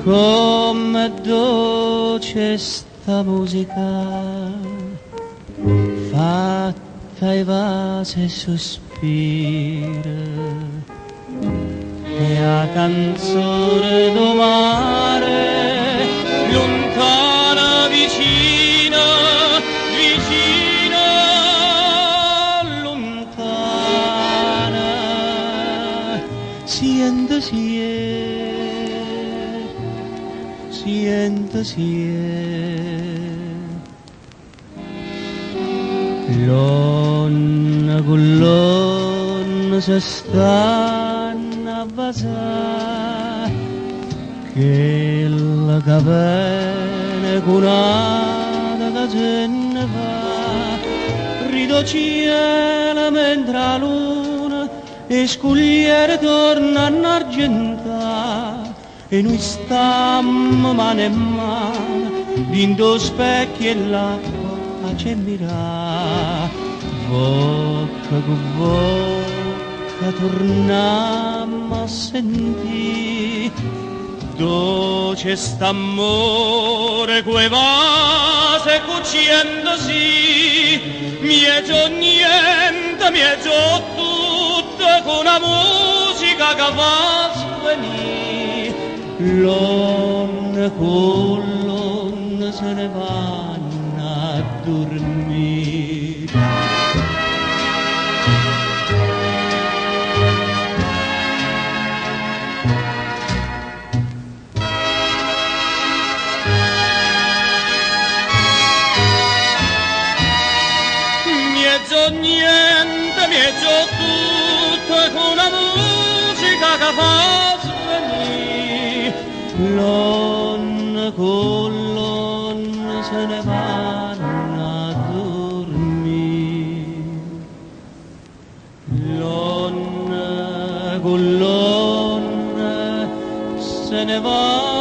Comm'è doce 'sta musica fatta 'e vase e suspire. È 'a canzone d' 'o mare, luntana, vicina, vicina, luntana. Siente, siente, siente, siente. L'onna con l'onna se stanno a vasà, chella che vene cu n'ata ca se ne va. Ride 'o cielo mentre 'a luna 'e scugliere torna a 'nnargentà e nuje stammo mano e mano dint' 'o specchio 'e ll'acqua a ce mirà. Vocca cu vocca turnammo a sentì doce st'ammore cu 'e vase e cu ciento sì. Miezo 'o niente, miezo 'o tutto cu na musica ca fa svenì. L'onne cu l'onne se ne vanno a durmì. Miezo 'o niente, miezo 'o tutto cu na musica ca fa svenì. L'onne cu l'onne se ne vanno a durmì. L'onne cu l'onne se ne vanno.